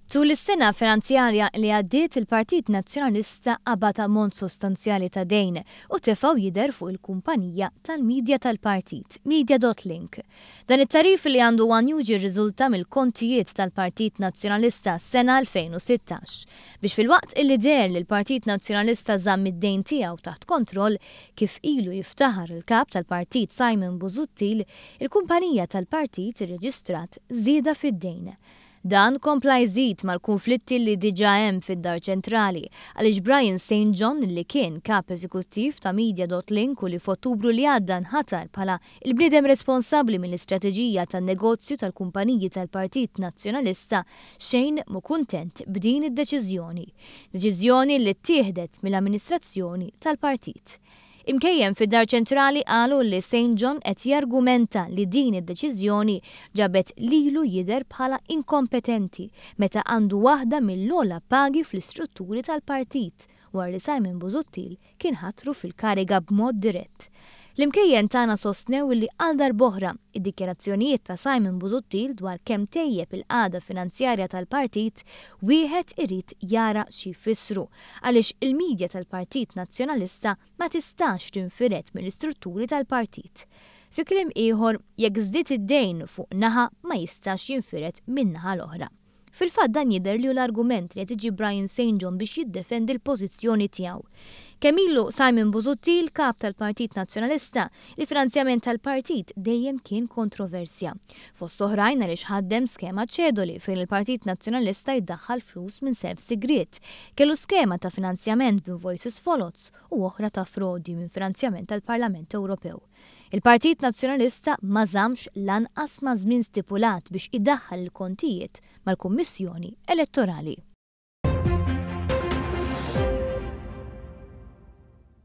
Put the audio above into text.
Tul is-sena finanzjarja li għaddiet il-Partit Nazzjonalista qabad ammont sostanzjali ta' dejn u tefgħu jidher fuq il-kumpanija tal-midja tal-partit, Media.Link. Dan it-tagħrif li għandu one News jirriżulta mill-kontijiet tal-Partit Nazzjonalista għas-sena 2016. Biex filwaqt illi deher li l-Partit Nazzjonalista żamm id-dejn tiegħu taħt kontroll, kif ilu jiftaħar il-Kap tal-Partit Simon Busuttil, il-kumpanija tal-partit irreġistrat żieda fid-dejn. Dan kompla jżid mal-kunflitti li diġà hemm fid-Dar Ċentrali, għaliex Brian Saint John li kien Kap Eżekuttiv ta' Media.Link u li f'Ottubru li għadda nħatar bħala l-bniedem responsabbli mill-istrateġija tan-negozju tal-kumpaniji tal-Partit Nazzjonalista xejn mhu kuntent b'din id-deċiżjoni. Deċiżjoni li ttieħdet mill-amministrazzjoni tal-partit. Imkejjen fid-Dar Ċentrali qalu li Saint John qed jargumenta li din id-deċiżjoni ġabet lilu jidher bħala inkompetenti meta għandu waħda mill-ogħla pagi fl-istrutturi tal-partit wara li Simon Busuttil kien ħatru fil-kariga b'mod dirett. L-imkejjen tagħna sostnew li għal darb'oħra, id-dikjarazzjonijiet ta' Simon Busuttil dwar kemm tejjeb il-qagħda finanzjarja tal-partit wieħed irid jara xi jfissru għaliex il-media tal-Partit Nazzjonalista ma tistax tinfired mill-istrutturi tal-partit. Fi kliem ieħor, jekk żdied id-dejn fuq naħa ma jistax jinfired min-naħa l-oħra. Fil-fatt dan jidher li hu l-argument li qed iġib Brian Saint John biex jiddefendi l-pożizzjoni tiegħu. Kemm ilu Simon Busuttil Kap tal-Partit Nazzjonalista, il-finanzjament tal-partit dejjem kien kontroversja. Fost oħrajn għaliex ħaddem skema ċedoli fejn il-Partit Nazzjonalista jdaħħal flus minn self sigriet, kellu skema ta' finanzjament b'invoices foloz u oħra ta' frodi minn finanzjament tal-Parlament Ewropew. Il-Partit Nazzjonalista ma żammx lanqas maż-żmien stipulat biex idaħħal il-kontijiet mal-Kummissjoni Elettorali.